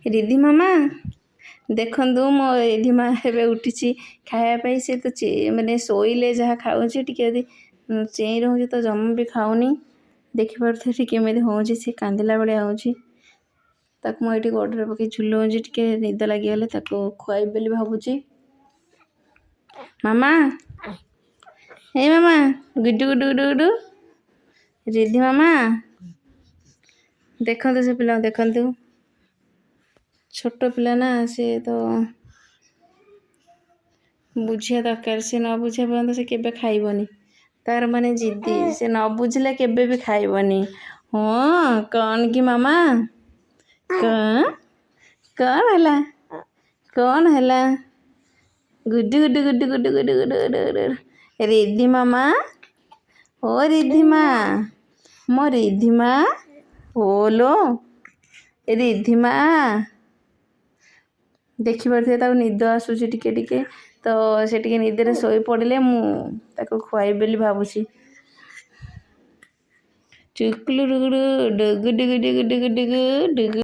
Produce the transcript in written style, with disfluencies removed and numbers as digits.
ରିଧି ମାମା, ଦେଖନ୍ତୁ ମୋ ରିଧିମା ଏବେ ଉଠିଛି ଖାଇବା ପାଇଁ। ସେ ତ ମାନେ ଶୋଇଲେ ଯାହା ଖାଉଛି, ଟିକେ ଯଦି ଚେଇଁ ରହୁଛି ତ ଜମା ବି ଖାଉନି। ଦେଖିପାରୁଥିବେ କେମିତି ହେଉଛି, ସେ କାନ୍ଦିଲା ଭଳିଆ ହେଉଛି। ତାକୁ ମୁଁ ଏଇଠି ଗୋଡ଼ରେ ପକେଇ ଝୁଲଉଛି, ଟିକେ ନିଦ ଲାଗିଗଲେ ତାକୁ ଖୁଆଇବି ବୋଲି ଭାବୁଛି। ମାମା, ହେଇ ମାମା, ଗୁଡୁ ଗୁଡୁ ଗୁଡୁ ଗୁଡୁ। ରିଧି ମାମା, ଦେଖନ୍ତୁ ସେ ପିଲାଙ୍କୁ ଦେଖନ୍ତୁ। ଛୋଟ ପିଲା ନା ସେ, ତ ବୁଝିବା ଦରକାର। ସେ ନ ବୁଝିବା ପର୍ଯ୍ୟନ୍ତ ସେ କେବେ ଖାଇବନି। ତାର ମାନେ ଜିଦି, ସେ ନ ବୁଝିଲେ କେବେ ବି ଖାଇବନି। ହଁ, କ'ଣ କି ମାମା, କ'ଣ କ'ଣ ହେଲା, କ'ଣ ହେଲା? ଗୁଡୁ ଗୁଡୁ ଗୁଡୁ ଗୁଡୁ ଗୁଡୁ ଗୁଡୁ ଗୁଡୁ ଗୁଡୁ। ରିଧି ମାମା, ଓ ରିଧିମା, ମୋ ରିଧିମା, ଓଲୋ ରିଧିମା। ଦେଖିପାରୁଥିବେ ତାକୁ ନିଦ ଆସୁଛି ଟିକେ ଟିକେ, ତ ସେ ଟିକେ ନିଦରେ ଶୋଇ ପଡ଼ିଲେ ମୁଁ ତାକୁ ଖୁଆଇବି ବୋଲି ଭାବୁଛି। ଚୁକୁଲୁ ଡୁଗୁଡୁ ଡୁଗୁ ଡୁଗୁ ଡୁଗୁ ଡୁଗୁ ଡୁଗୁ ଡୁଗୁ।